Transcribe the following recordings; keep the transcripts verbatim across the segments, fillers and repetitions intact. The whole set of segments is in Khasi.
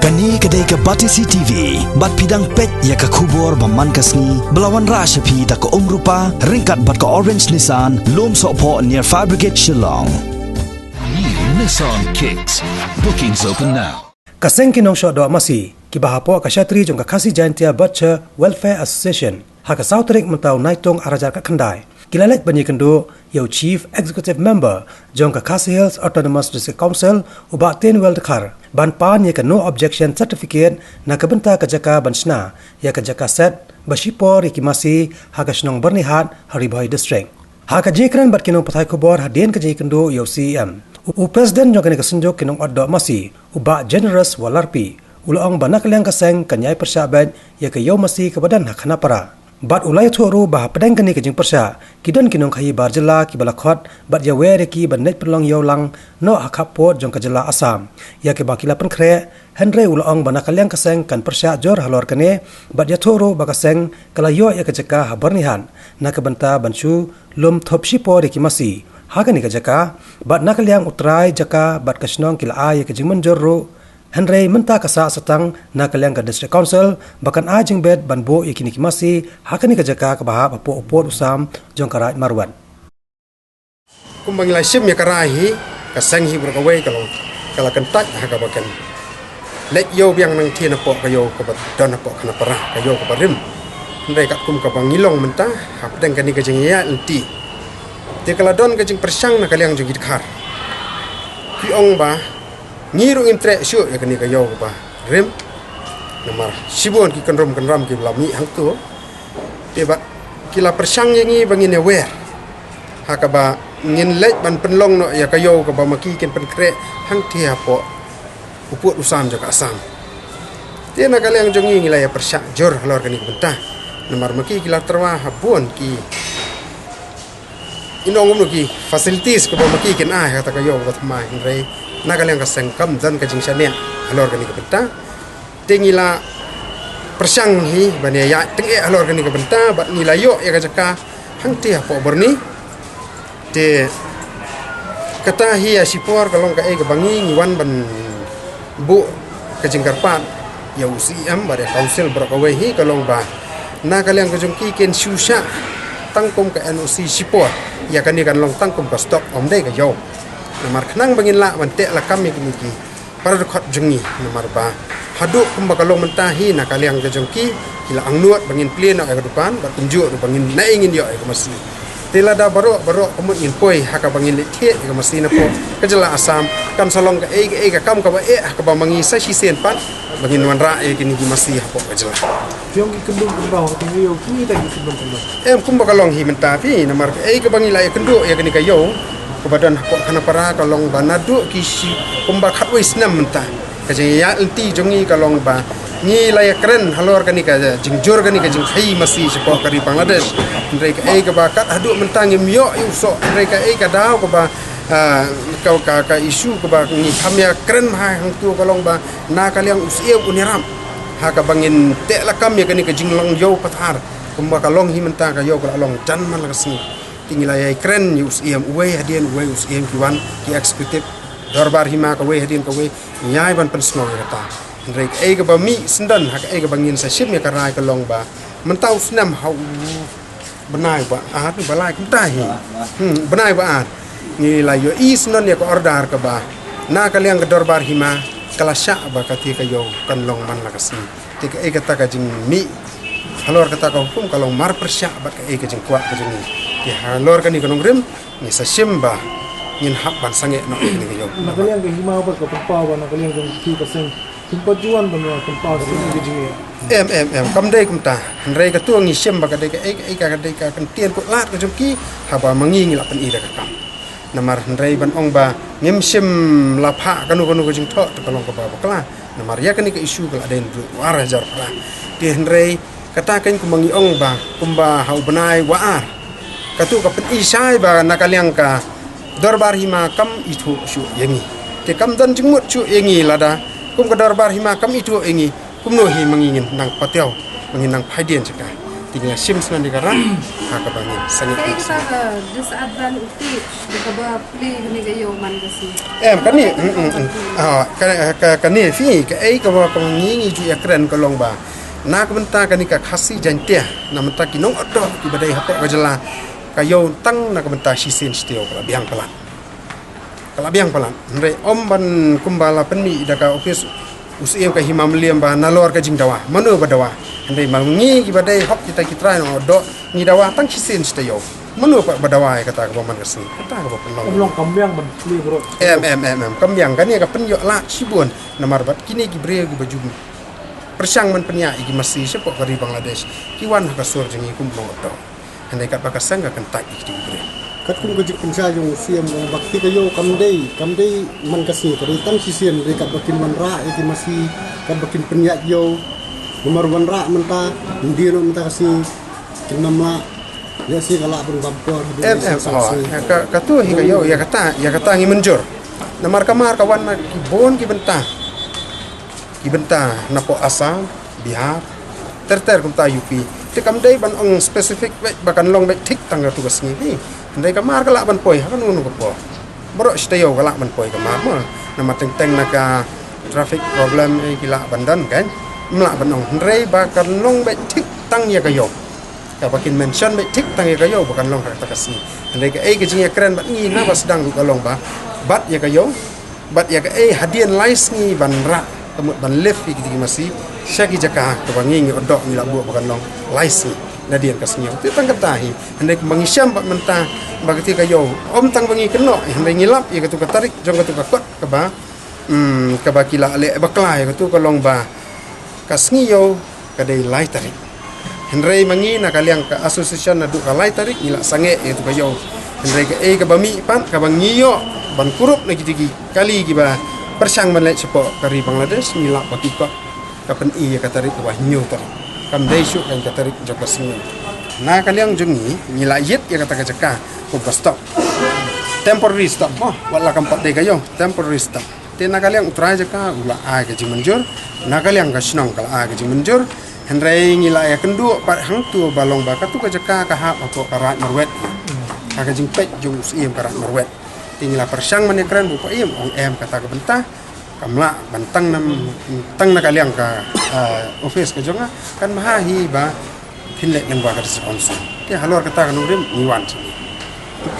Kane ka dei ka Batesi T V, bad phi dang peit ïa ka khubor ba man ka sngi, ba la wanrah sha phi da ka Umrupa, ryngkat bad ka Orange Nissan, Lumsohphoh near Fire Brigade Shillong. New Nissan Kicks. Bookings open now. Ka seng ki nongshoh doh masi, kiba hapoh ka shatri jong ka Khasi Jaintia Butcher Welfare Association, ha ka saw tarik mynta u Naitung ar hajar khatkhyndai, ki la leit ban ïakynduh ïa u Chief Executive Member jong ka Khasi Hills Autonomous District Council, u Bah Tynwell Dkhar, ban pan ïa ka no objection certificate na ka bynta ka jaka ban shna ïa ka jaka set ba shipor ïa ki masi ha ka shnong Byrnihat ha Ri Bhoi District. Ha ka jingïakren bad ki nongpathai khubor hadien ka jingïakynduh ïa u C E M, u, u President jong kane ka synjuk ki nongot doh masi, u Bah Generous Walarpi, u la ong ba na ka liang ka seng kan ïai pyrshah beit ïa ka ïew masi kaba don ha Khanapara. Bad u la ïathuh ruh ba hapdeng kane ka jingpyrshah, ki don ki nongkhaïi bar jylla kiba la khot bad ïawer ïa ki ban leit pynlong ïew lang noh ha khappud jong ka jylla Assam, ïa kiba ki la pynkhreh, hynrei u la ong ba na ka liang ka seng kan pyrshah jur halor kane, bad ïathuh ruh ba ka seng ka la ïoh ïa ka jaka ha Byrnihat na ka bynta ban shu lum thup shipor ïa ki masi ha kane ka jaka, bad na ka liang u trai jaka bad ka shnong ki la ai ïa ka jingmynjur ruh. Hynrei mynta ka sah satang na ka liang ka District Council ba kan ai jingbit ban buh ïa kine ki masi ha kane ka jaka kaba hap hapoh u pud u sam jong ka Raid Marwet. Kumba ngi la shim ïa ka rai hi, ka seng hi baroh kawei ka long, ka la kyntait ha kaba kan leit ïew biang nangthie napoh ka ïew kaba don hapoh Khanapara, ka ïew kaba rim. Hynrei katkum kaba ngi long mynta, hapdeng kane ka jingïaid lynti, te ka la don ka jingpyrshang na ka liang jong ki Dkhar. Ki ong ba ngi ruh ngim treh shuh ïa kane ka ïew kaba rim. Namar shibun ki kynrum kynram kiba la mih hangto. Te bad ki la pyrshang ïa ngi ba ngin ïawer ha kaba ngin leit ban pynlong noh ïa ka ïew kaba ma ki kin pynkhreh hangthie hapoh u pud u sam jong ka Assam. Te na ka liang jong ngi ngi la ïa pyrshah jur halor kane ka bynta. Namar ma ki ki la tyrwa ha bun ki, in ong kumno, ki facilities kaba ma ki kin ai ha kata ka ïew kaba thymmai, hynrei na ka liang ka seng kam don ka jingshaniah halor kane ka bynta. Te ngi la pyrshang hi ban ïaid tyngeh halor kane ka bynta bad ngi la ïoh ïa ka jaka hangthie hapoh Byrni. Te kata hi ha shipor ka long kaei kaba ngi, ngi wan ban buh ka jingkyrpad ïa u C E M bad ïa ka Council baroh kawei hi, ka long ba na ka liang ka jong ki kin shu shah tang kum ka N O C shipor, ïa kane kan long tang kum ka stock, ym dei ka ïew. Namar khnang ba ngin lah ban teh lakam ïa kine ki para dkhot jong ngi, namar ba haduh kumba ka long mynta hi na ka liang ka jong ki, ki la angnud ba ngin plie noh ïa ka dukan bad kumjuh ruh ba ngin, naei ngin ïoh ïa ka masi. Te lada baroh baroh ka mut ngin poi ha kaba ngin leit thied ïa ka masi napoh ka jylla Assam, kan sa long kaei kaei ka kam kaba eh ha kaba ma ngi sa shisien pat ba ngin wanrah ïa kine ki masi hapoh ka jylla. Jong ki kyndong kyndong, ki ïew ki ta ki kyndong kyndong. Em, kumba ka long hi mynta phi, namar kaei kaba ngi la ïakynduh ïa kane ka ïew kaba don hapoh Khanapara ka long ba naduh ki shi, kumba khatwei snem mynta. Ka jingïaid lynti jong ngi ka long ba ngi la ïakren halor kane ka jingjur kane ka jingkhaïi masi shapoh ka ri Bangladesh. Hynrei kaei kaba kat haduh mynta ngim ïoh ïa u soh, hynrei kaei ka daw kaba, ah, ka, ka, ka issue kaba ngi kham ïakren bha hangto ka long ba na ka liang u Syiem un ïarap ha kaba ngin teh lakam ïa kane ka jinglong ïew pathar. Kumba ka long hi mynta ka ïew ka la long jan man la ka sngi. Te ngi la ïakren ïa u Syiem, uwei hadien uwei, u Syiem ki wan, ki executive, dorbar hima kawei hadien kawei, ngi ïai ban pynsngew ïa kata. Hynrei kaei kaba mih syndon ha kaei kaba ngin sa shim ïa ka rai ka long ba mynta u snem ha u bnai ba ar, ba lai kumta hi. Hmm, bnai ba ar ngi la ïohi syndon ïa ka order kaba na ka liang ka dorbar hima ka la shah ba kata ka ïew kan long man la ka sngi. Te kaei kata ka jingmih halor kata ka hukum ka long marpyrshah bad kaei ka jingkwah ka jong ngi. Te halor kane ka nongrim ngi sa shim ba ngin hap ban sangeh noh ïa kane ka ïew. Na ka liang ka hima bad ka pynpaw ba na ka liang jong ki ka seng kim pat ju wan ban ïa pynpaw shuh ïa ka jingeh. Em, em, em, kam dei kumta. Hynrei kato ngi shim ba ka dei kaei kaei ka dei ka kyntien kut lad ka jong ki, haba ma ngi ngi la pyni da ka kam. Namar hynrei ban ong ba ngim shym la phah kano kano ka jingthoh te ka long kaba bakla. Namar ïa kane ka issue ka la dei naduh ar hajar phra. Te hynrei kata kein kumba ngi ong ba kumba ha u bnai ba ar, kato ka pyni shai ba na ka liang ka dorbar hima kam ithuh shuh ïa ngi. Te kam don jingmut shuh ïa ngi lada kum ka dorbar hima kam ithuh ïa ngi. Kumno hi ma ngi ngin nang patiaw, ma ngin nang phai dien jaka. Te ngi la shim shuwa ïa ka rak ha kaba ngi sangeh. Kaei kata ka disadvantage da kaba plie kane ka ïew man ka sngi? Em, kane, mm, mm, mm. Ah, ka, ka, kane phi, kaei kaba, kaba ngi, ngi ju ïakren ka long ba na ka bynta kane ka Khasi Jaiñtia, na bynta ki nongotdoh kiba dei hapoh ka jylla, ka ïew tang na ka bynta shisien shi taïew ka la biang palat. Ka la biang palat. Hynrei ym ban kumba la pynmih da ka ophis u Syiem ka Hima Mylliem ba nalor ka jingdawa. Mano ba dawa? Hynrei ma ngi kiba dei hok kita ki trai nongotdoh ngi dawa tang shisien shi taïew. Mano pat ba dawa ïa kata kaba man ka sngi? Kata kaba pynlong. Ym long kam biang ban plie bro. Em, em, em, em. Kam biang, kane ka pynïoh lad shibun. Namar ba kine ki briew kiba ju pyrshang ban pynïaid ïa ki masi shapoh ka ri Bangladesh ki wan ha ka sur jong ngi kum nongotdoh. Hynrei katba ka seng ka kyntait ïa ki briew. Katkum ka jingpynshai jong u Syiem, ba kata ka ïew kam dei, kam dei man ka sngi, ka dei tang shisien, dei katba kin wanrah ïa ki masi, katba kin pynïaid ïew. Namar wanrah mynta, ym dei noh mynta ka sngi, kin ym lah. Lehse ka lah ban bam por. Em, em, oh, ïa ka, katu hi ka ïew, ïa kata, ïa kata ngi mynjur. Namar ka mar ka wan na ki bun ki bynta. Ki bynta napoh Assam, Bihar, ter ter kumta U P. Te kam dei ban ong specific beit ba kan long beit thik tang katu ka sngi hi. Hynrei ka mar ka lah ban poi ha kano kano ka por. Baroh shi taïew ka lah ban poi ka mar mo. Namar teng teng na ka traffic problem, eh, ki lah ban don kan. Ym lah ban ong, hynrei ba kan long beit thik tang ïa ka ïew. Kaba kin mention beit thik tang ïa ka ïew ba kan long ha kata ka sngi. Hynrei kaei ka jingïakren bad ngi na ba sdang ruh ka long ba bad ïa ka ïew, bad ïa kaei hadien lai sngi ban rah, ka mut ban lift ïa kito ki masi sha ki jaka kaba ngi ngi otdoh ngi la buh ba kan long lai sngi nadien ka sngi ïew. Te tang kata hi, hynrei kumba ngi shem bad mynta ba kata ka ïew ym tang ba ngi kynnoh, hynrei ngi lap ïa katu ka tarik jong katu ka kot kaba, hmm, kaba ki la leh bakla ïa katu ka long ba ka sngi ïew ka dei lai tarik. Hynrei ma ngi na ka liang ka association naduh ka lai tarik ngi la sangeh ïa katu ka ïew. Hynrei kaei kaba mih pat kaba ngi ïoh ban kurup na kito ki kali kiba pyrshang ban leit shapoh ka ri Bangladesh, ngi lap ba ki kot ka pyni ïa ka tarik kaba hynñiew tarik. Kam dei shuh ka tarik jong ka sngi. Na ka liang jong ngi ngi la ïit ïa kata ka jaka kum ka stop. Temporary stop mo, wat la kam pat dei ka ïew, temporary stop. Te na ka liang u trai jaka u la ai ka jingmynjur, na ka liang ka shnong ka la ai ka jingmynjur. Hynrei ngi la ïakynduh pat hangto ba long ba katu ka jaka ka hap hapoh ka Raid Marwet. Ha ka jingpeit jong u Syiem ka Raid Marwet. Te ngi la pyrshang ban ïakren bad u Syiem, ong em, kata ka bynta kam lah ban tang na, tang na ka liang ka, ah, office ka jong nga, kan bha hi ba phin leit lyngba ka District Council. Te halor kata ka nongrim ngi wan sini.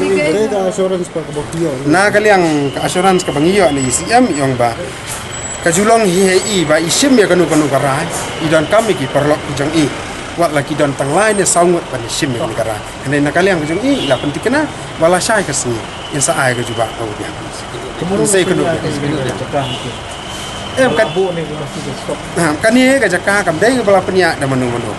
Te kaei ka assurance ba kaba phi ïoh? Na ka liang ka assurance kaba ngi ïoh na i Syiem i ong ba ka ju long hi ha i ba i shim ïa kano kano ka rai, i donkam ïa ki paralok ki jong i. Wat la ki don tang lai ne saw ngut ban shim ïa kano ka rai. Hynrei na ka liang ka jong i, i la pynthikna ba lashai ka sngi in sa ai ka jubab kaba biang. Kumno, in sa ïa kano ka jaka? Em, kat, ha, kane ka jaka kam dei kaba la pynïaid da mano mano.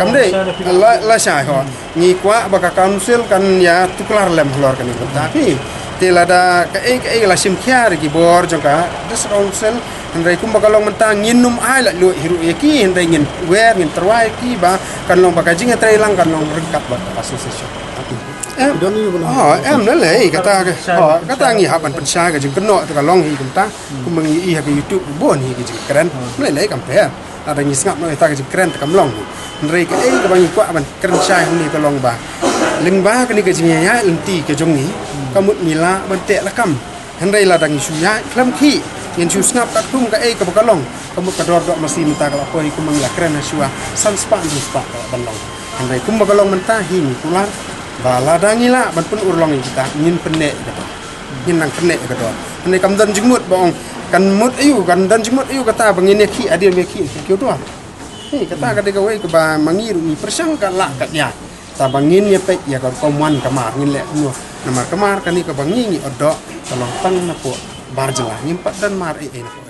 Kam dei, la, lashai ho. Ngi kwah ba ka council kan ïa tuklar lem halor kane ka bynta phi. Te lada kaei kaei la shim khia ïa ki bor jong ka District Council, hynrei kumba ka long mynta ngin ym ai la luh hi ruh ïa ki, hynrei ngin wer, ngin tyrwa ïa ki ba kan long ba ka jingïatreilang kan long ryngkat bad ka association. Em. Ki don ïa u bynta. Oh, em, lei lei, kata ka, oh, kata ngi hap ban pynshai, ka jingkynnoh te ka long hi kumta. Kumba ngi ïohi ha ka YouTube bun hi ka jingkren. Lei lei kam pher. Lada ngi sngap noh ïa kata ka jingkren te kam long hi. Hynrei kaei kaba ngi kwah ban kren shai hangne ka long ba lyngba kane ka jingïaid lynti ka jong ngi, ka mut ngi lah ban teh lakam. Hynrei lada ngi shu ïaid khlem khih, ngin shu sngap katkum kaei kaba ka long, ka mut ka dor doh masi mynta ka la poi, kumba ngi la kren ha shuwa, san spah hynriew spah ka lah ban long. Hynrei kumba ka long mynta hi ngi kular ba lada ngi lah ban pynurlong ïa kita, ngin pynneh ïa ka dor. Ngin nang pynneh ïa ka dor. Hynrei kam don jingmut ba ong kan mut aïu, kan don jingmut aïu kata ba ngin ïa khih hadien ba ïa khih ïa ki dor. Hi, kata ka dei kawei kaba ma ngi ruh ngi pyrshang ka lah ka ïa. Kata ba ngin ïa peit ïa ka rukom wan ka mar, ngin leh kumno. Namar ka mar kane kaba ngi ngi otdoh ka long tang napoh bar jylla, ngim pat don mar ei ei napoh.